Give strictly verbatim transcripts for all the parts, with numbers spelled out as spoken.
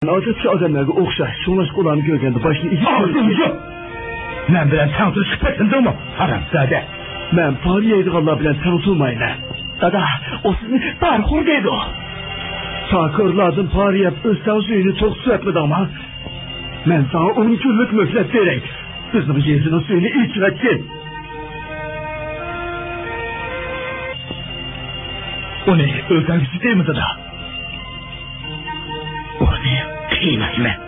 ئادەتتىكى ئادەملەرگە ئوخشاش، شۇڭلاشقا ئۇلارنى كۆرگەندە باشنى ئېگىپ ئاغزىڭنى يۇم! مەن بىلەن تەڭ تۇرۇشقا پېتىندىڭمۇ، ھارامزادە؟ مەن پارا يەيدىغانلار بىلەن تەڭ تۇرمايمەن. دادا، ئۇ سىزنى پارىخور دەيدۇ. پارىخورلاردىن پارا يەپ، ئۆستەڭ سۈيىنى توختىتىۋەتمىدىڭما؟ مەن ساڭا ئون كۈنلۈك مۆھلەت بېرەي. بىزنىڭ يېزىنىڭ سۈيىنى ئىچىۋەتكىن. ئۇنى ئۆلتۈرگۈسى دەيمىزدا. ئۇنى قىينايمەن.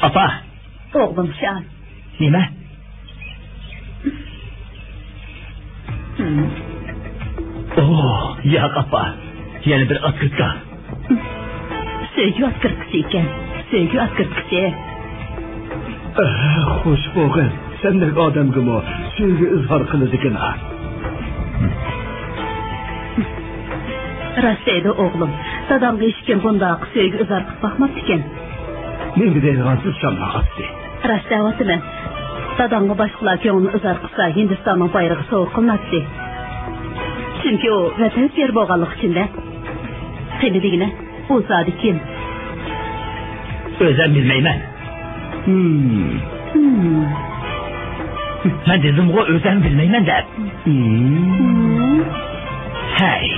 ئاپا! ئوغلۇم شان. نېمە؟ ئوھ، ياق، ئاپا. يەنە بىر ئاتكىرتكا. سۆيگۈ ئاتكىرتكىسى ئىكەن. سۆيگۈ ئاتكىرتكىسى. ئەھ، خوش بولغىن. سەندەك ئادەمگىمۇ سۆيگۈ ئىزھار قىلىدىكىنا. راست دەيدۇ ئوغلۇم. دادامغا ھېچكىم بۇنداق سۆيگۈ ئىزھار قىلىپ باقماپتىكەن. نېمە دەيدىغانسىز، شامنىڭ ئاپىسى؟ راست دەۋاتىمەن. دادامغا باشقىلار كۆڭلىنى ئىزھار قىلسا، ھىندىستاننىڭ بايرىقى سوۋغا قىلىناتتى. چۈنكى ئۇ ۋەتەن سۆيەر بولغانلىقى ئۈچۈن-دە. قېنى دېگىنە، ئۇ زادى كىم؟ ئۆزەم بىلمەيمەن. ھىم. ھىم. مەن دېدىمغۇ، ئۆزەم بىلمەيمەن دەپ. ھىم. ھەي.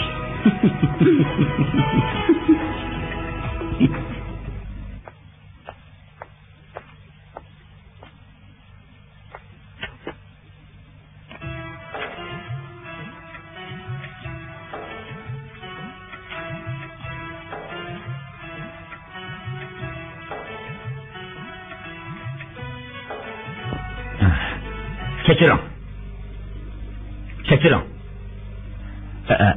كەچۈرۈڭ. كەچۈرۈڭ. ئە، ئە،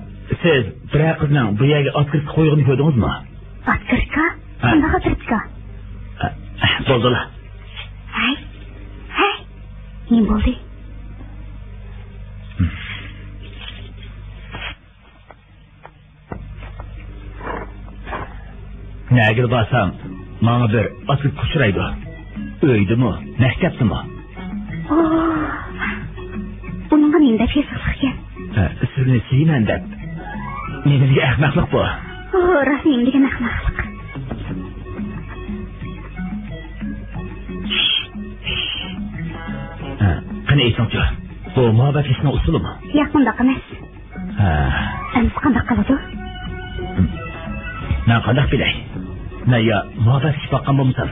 سىز بىرەر قىزنىڭ بۇ يەرگە ئاتكىرتكا قويغىنىنى كۆردىڭىزمۇ؟ ئاتكىرتكا؟ ھە. قانداق ئاتكىرتكا؟ ئە، ئە، بولدىلا. ھەي، ھەي، نېمە بولدى؟ نەگىلا بارسام، ماڭا بىر ئاتكىرتكا ئۇچرايدۇ. ئۆيدىمۇ، مەكتەپتىمۇ. ئۇنىڭغا نېمە دەپ يېزىقلىقكەن؟ ھە، سىزنى سۆيىمەن دەپ. نېمە دېگەن ئەخمەقلىق بۇ؟ ئۇ راست نېمە دېگەن ئەخمەقلىق؟ ھە، قېنى ئېيتىڭچۇ، بۇ مۇھەببەتلىشىشنىڭ ئۇسۇلىمۇ؟ ياق، ئۇنداق ئەمەس. ھە. ئەمىسە قانداق قىلىدۇ؟ مەن قانداق بىلەي؟ مەن يا مۇھەببەتلىشىپ باققان بولمىسام.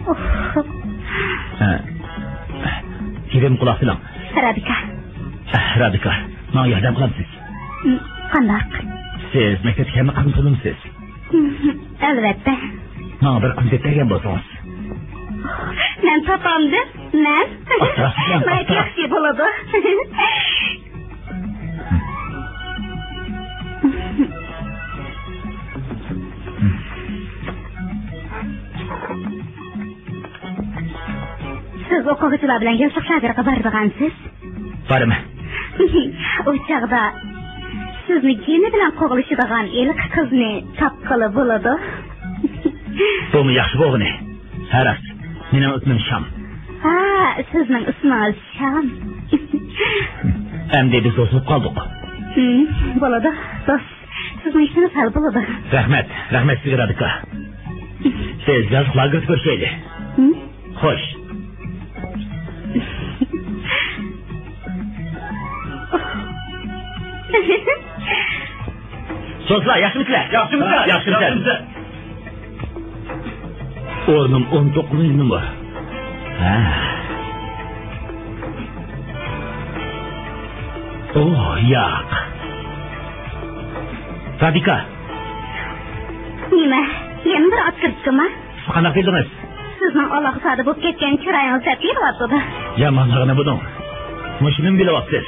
ئۇھ. ھە. گېپىمگە قۇلاق سېلىڭ. رادىكا. رادىكا، ماڭا ياردەم قىلامسىز؟ قانداق؟ سىز مەكتەپتىكى ھەممە قىزنى تونۇمسىز؟ ئەلۋەتتە. ماڭا بىر قىز دەپ بەرگەن بولسىڭىز. مەن تاپامدىم، مەن. ئاستا، ئاستا، ئاستا. ياخشى بولىدۇ. سىز ئوقۇغۇچىلار بىلەن ياشلىق لاگېرىغا بارىدىغانسىز؟ بارىمەن. ئۇ چاغدا سىزنى گېنى بىلەن قوغلىشىدىغان ھېلىقى قىزنى تاپقىلى بولىدۇ. بۇمۇ ياخشى بولغىنى. ھە، راست. مېنىڭ ئىسمىم شام. ھا، سىزنىڭ ئىسمىڭىز شام. ئەمدى بىز دوست بولۇپ قالدۇق. ھىم، بولىدۇ، دوست. سىزنىڭ ئىشىڭىز ھەل بولىدۇ. رەھمەت، رەھمەت سىزگە، رادىكا. بىز يازلىق لاگېردا كۆرۈشەيلى. ھىم؟ خوش. دوستلار، ياخشىمۇسىلەر؟ ياخشىمۇسىلەر؟ ياخشىمۇسىلەر؟ ياخشىمۇسىلەر؟ ئورنۇم ئون توققۇزىنچى نومۇر. ھە. ئوھ، ياق. رادىكا. نېمە؟ يەنە بىر ئات كىرىپتۇما؟ سىز قانداق بىلدىڭىز؟ سىزنىڭ ئالاقىساردا بولۇپ كەتكەن چىرايىڭىز دەپ بېرىۋاتىدۇ. يامانلىقىنى بۇنىڭ. مۇشۇنىمۇ بىلىۋاپسىز.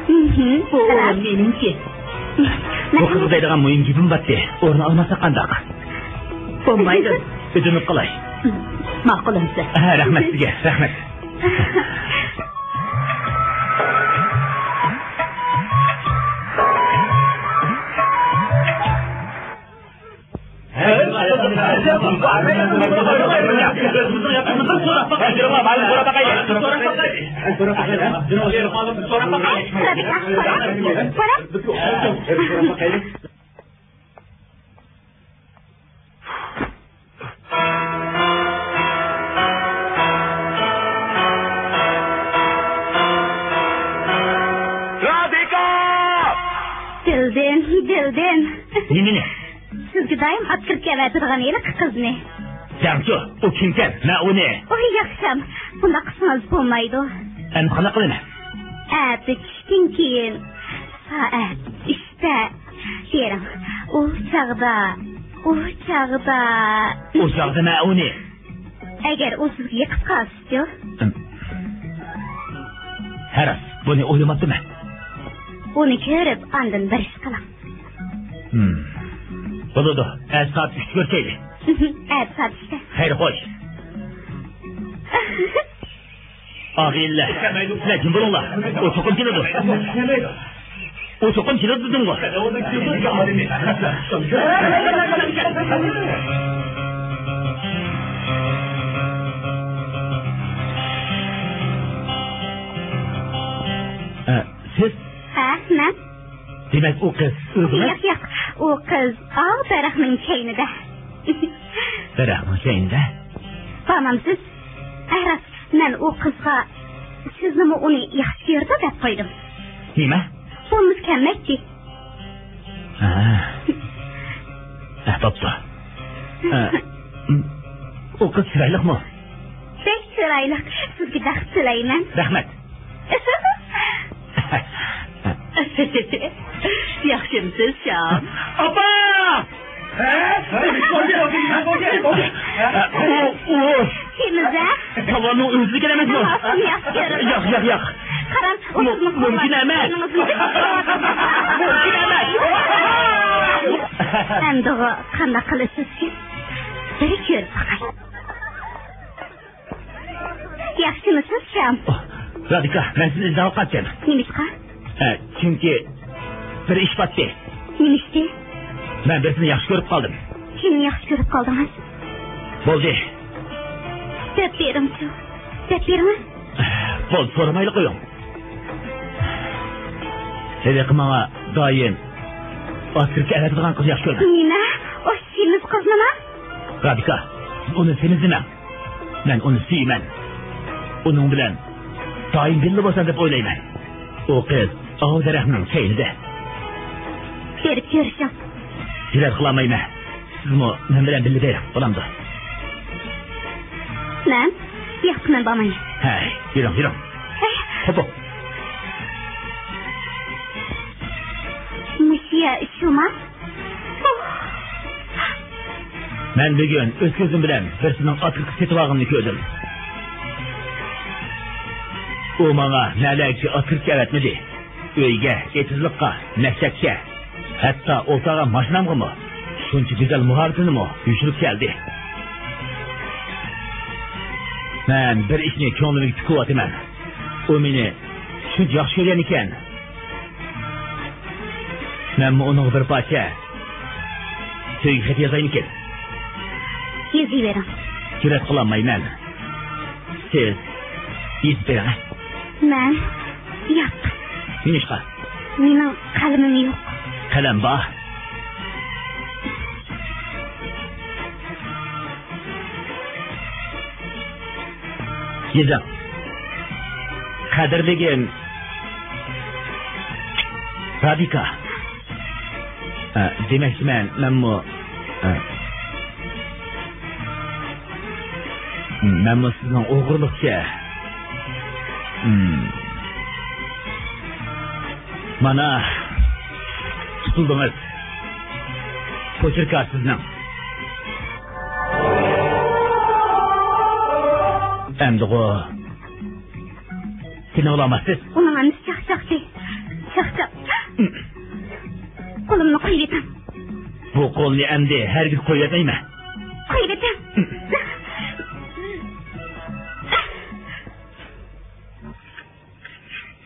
مم، بۇ ئورۇن مېنىڭكى. بۇ قىزغا دەيدىغان مۇھىم گېپىم بارتى. ئورۇن ئالماسا قانداق؟ بولمايدۇ. ئۆتۈنۈپ قالاي. ماقۇل ئەمىسە. ھە، رەھمەت سىزگە، رەھمەت. رادىكا! دىلدىن، دىلدىن. نېمىنى؟ سىزگە دائىم ئات كىرىپ كېلىۋاتىدىغان ھېلىقى قىزنى. دەڭچۇ، ئۇ كىمكەن؟ مەن ئۇنى. ۋاي ياخشام، بۇنداق قىلسىڭىز بولمايدۇ. ئەمدى قانداق قىلىمەن؟ ئەتە چۈشتىن كېيىن سائەت ئۈچتە بېرىڭ. ئۇ چاغدا، ئۇ چاغدا. ئۇ چاغدا مەن ئۇنى. ئەگەر ئۇ سىزگە يېقىپ قالسىچۇ؟ ھە راست، بۇنى ئويلىماپتىمەن. ئۇنى كۆرۈپ ئاندىن بىر ئىش قىلىڭ. ھىم. بولىدۇ، ئەتە سائەت ئۈچتە كۆرۈشەيلى. ئەتە سائەت ئۈچتە. خەير، خوش. ئاغىنىلەر، سىلەر جىم بولۇڭلار. ئۇ چوقۇم كېلىدۇ. ئۇ چوقۇم كېلىدۇ دېدىمغۇ. ئە، سىز؟ ھە، مەن. دېمەك، ئۇ قىز ئۆزىمۇ؟ ياق، ياق، ئۇ قىز ئاۋۇ دەرەخنىڭ كەينىدە. دەرەخنىڭ كەينىدە؟ بارمامسىز؟ ھە راست، مەن ئۇ قىزغا سىزنىمۇ ئۇنى ياخشى كۆرىدۇ دەپ قويدۇم. نېمە؟ بولمىسا كەلمەيتتى. ھە. ھە، بوپتۇ. ھە. ئۇ قىز چىرايلىقمۇ؟ بەك چىرايلىق. سىزگە بەخت تىلەيمەن. رەھمەت. ياخشىمسىز، شام؟ ئاپا! كىمىز، ھە؟ تاۋارنىڭ ئۆزىدىكى ئەمەسمۇ؟ ياق، ياق، ياق. قاراڭ، مۇمكىن ئەمەس. مۇمكىن ئەمەس. ئەمدىغۇ قانداق قىلىسىزكىن؟ بىر كۆرۈپ باقاي. ياخشىمۇسىز، شام؟ ئوھ، رادىكا، مەن سىزنى ئىزدەۋاتقانتىم. نېمىشقا؟ ھە، چۈنكى بىر ئىش باتتى. نېمە ئىشتى؟ مەن بىرسىنى ياخشى كۆرۈپ قالدىم. كىمنى ياخشى كۆرۈپ قالدىڭىز؟ بولدى. دەپ بېرىڭچۇ. دەپ بېرىڭە. بولدى، سورىمايلا قويۇڭ. ھېلىقى ماڭا دائىم ئات كىرىپ ئەۋەتىدىغان قىز ياخشى كۆرىمەن. نېمە؟ ئۇ سېمىز قىزنىمۇ؟ رادىكا، سىز ئۇنى سېمىزلىمەڭ. مەن ئۇنى سۆيىمەن. ئۇنىڭ بىلەن دائىم بىللە بولسام دەپ ئويلايمەن. ئۇ قىز ئاۋۇ دەرەخنىڭ كەينىدە. بېرىپ كۆرۈشۈڭ. جۈرئەت قىلالمايمەن. سىزمۇ مەن بىلەن بىللە بېرىڭ، بولامدۇ؟ مەن؟ ياق، مەن بارمايمەن. ھەي، يۈرۈڭ، يۈرۈڭ. ھەي. قوپۇپ. مۇشۇ يەر شۇما؟ مەن بۈگۈن ئۆز كۆزۈم بىلەن بىرسىنىڭ ئاتلىقى سېتىۋالغىنىنى كۆردۈم. ئۇ ماڭا نەلەرگىچە ئاتلىقى ئەۋەتمىدى. ئۆيگە، ئېتىزلىققا، مەكتەپكە، ھەتتا ئولتۇرغان ماشىنامغىمۇ شۇنچە گۈزەل مۇھاببىتىنىمۇ يوشۇرۇپ كەلدى. مەن بىر ئىشنى كۆڭلۈمگە پۈكۈۋاتىمەن. ئۇ مېنى شۇنچە ياخشى كۆرگەن ئىكەن. مەنمۇ ئۇنىڭغا بىر پارچە سۆيگۈ خېتى يازايمىكىن؟ يېزىۋېرىڭ. جۈرئەت قىلالمايمەن. سىز يېزىپ بېرىڭ. مەن؟ ياق. نېمىشقا؟ مېنىڭ قەلىمىم يوق. قەلەم بار. يېزىڭ. قەدىرلىگىن رادىكا. ئە، دېمەكچىمەن، مەنمۇ، ئە، مەنمۇ سىزنىڭ ئوغرىلىقچە. مم. مانا، تۇتۇلدىڭىز. پوچېركا سىزنىڭ. ئەمدىغۇ. سېنىڭ ئۇلاماسىز. ئۇنىڭ ئانىسى چاقچاقچى. چاقچاق. قولۇمنى قويۇۋېتىڭ. بۇ قولنى ئەمدى ھەرگىز قويۇۋەتمەيمەن.